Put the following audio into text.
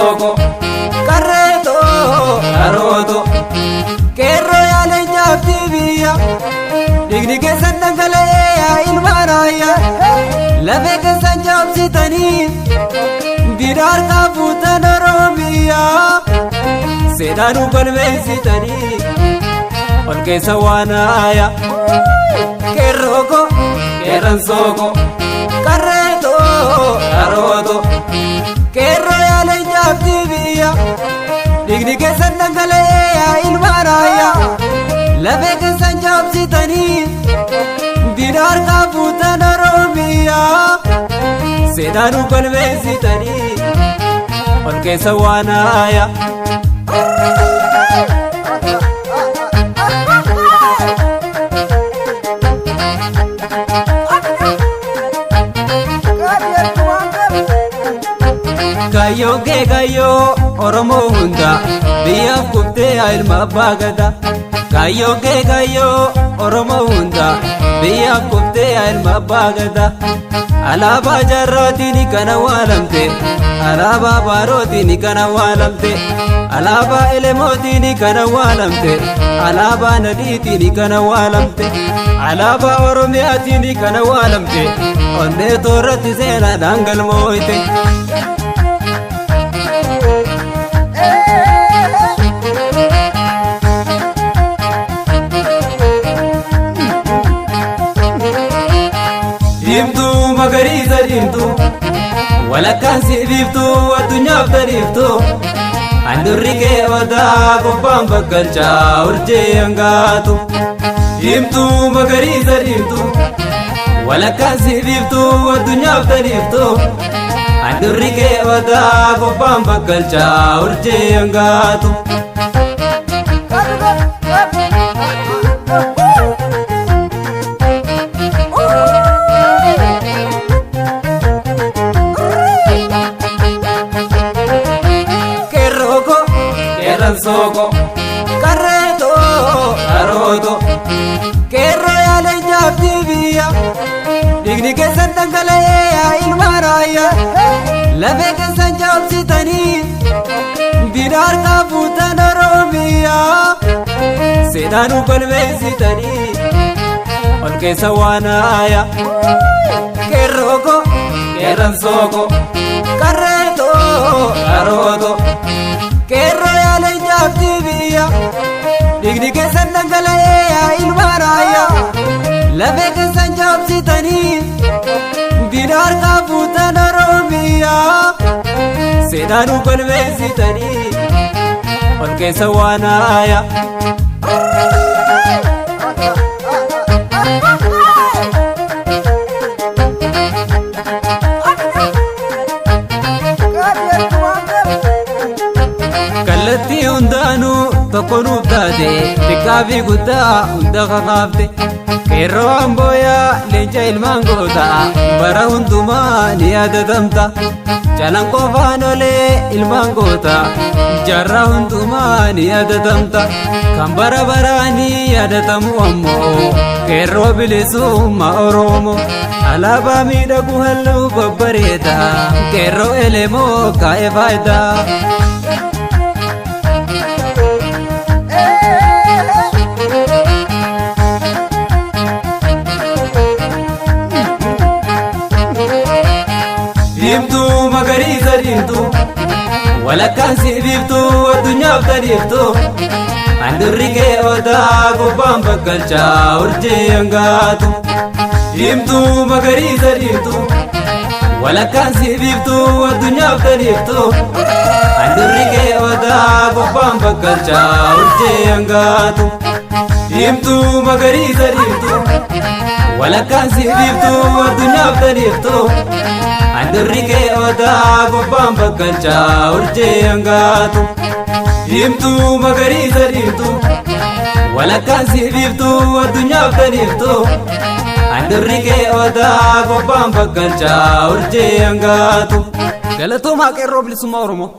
Qeerransooko, Qarreetoo, qarooto, qeerroo yaalee nyaabdi biyya. Dhiigni keessan dhangala'ee yaa ilmaan ayya. Lafee keessan caabsitanii diina harkaa fuutan Oromiyaa. Seenaa nu galmeessitanii ol keessa waan aayaa. Qeerroo ko, qeerransooko, qarreetoo, qarooto, qeerroo yaalee nyaabdi biyya. Dhiigni keessan dhangala'ee yaa ilmaan ayya. Lafee keessan caabsitanii diina harkaa fuutan Oromiyaa. Seenaa nu galmeessitanii ol keessa waan aayaa. Kaayyoo kee kaayyoo Oromoo hunda biyyaaf kuftee yaa ilma abbaa gadaa. Kaayyoo kee kaayyoo Oromoo hunda biyyaaf kuftee yaa ilma abbaa gadaa. Alaabaa jaarraatiin kan awwaalamte, alaabaa baarootiin kan awwaalamte, alaabaa elemootiin kan awwaalamte, alaabaa nadiitiin kan awwaalamte, alaabaa Oromiyaatiin kan awwaalamte, onnee toorratti seenaadhaan galmooyte. Diimtuu magariisa diimtuu walakkaan si biiftuu addunyaaf tariiftuu handurri kee odaa gubbaan bakkalchaa urjee hangaatu. Diimtuu magariisa diimtuu walakkaan si biiftuu addunyaaf tariiftuu handurri kee odaa gubbaan bakkalchaa urjee hangaatu. Qeerroo ko, Qeerransooko, qarreetoo, qarooto, qeerroo yaalee nyaabdi biyya. Dhiigni keessan dhangala'ee yaa ilmaan ayya. Lafee keessan caabsitanii diina harkaa fuutan Oromiyaa. Seenaa nu galmeessitanii ol keessa waan aayaa. Qeerroo ko, qeerransooko, qarreetoo, qarooto, qeerroo yaalee nyaabdi biyya. Dhiigni keessan dhangala'ee yaa ilmaan ayya. Lafee keessan caabsitanii diina harkaa fuutan Oromiyaa. Seenaa nu galmeessitanii ol keessa waan aayaa. Kallattii hundaanuu tokko nuuf taate xiqqaa fi guddaa hunda kakaafte. Qeerroo ambooyaa leenca ilmaan goota bara hundumaa ni yaadatamta. Calanqoo faanolee ilmaan goota jaarraa hundumaa ni yaadatamta. Kan bara baraanii yaadatamu ammoo qeerroo bilisummaa Oromoo. Alaabaa miidhagu halluu babbareeda qeerroo elemoo kaa'ee faayidaa. Diimtuu magariisa diimtuu Walakkaan si biiftuu addunyaaf tariiftuu handurri kee odaa gubbaan bakkalchaa urjii hangaatu. Diimtuu magariisa diimtuu walakkaan si biiftuu addunyaaf tariiftuu handurri kee odaa gubbaan bakkalchaa urjii hangaatu. Diimtuu magariisa diimtuu walakkaan si biiftuu addunyaaf tariiftuu handurri kee odaa gubbaan bakkalchaa urjii hangaatu. Diimtuu magariisa diimtuu walakkaan si biiftuu addunyaaf tariiftuu handurri kee odaa gubbaan bakkalchaa urjii hangaatu. Galatoomaa qeerroo bilisummaa Oromoo.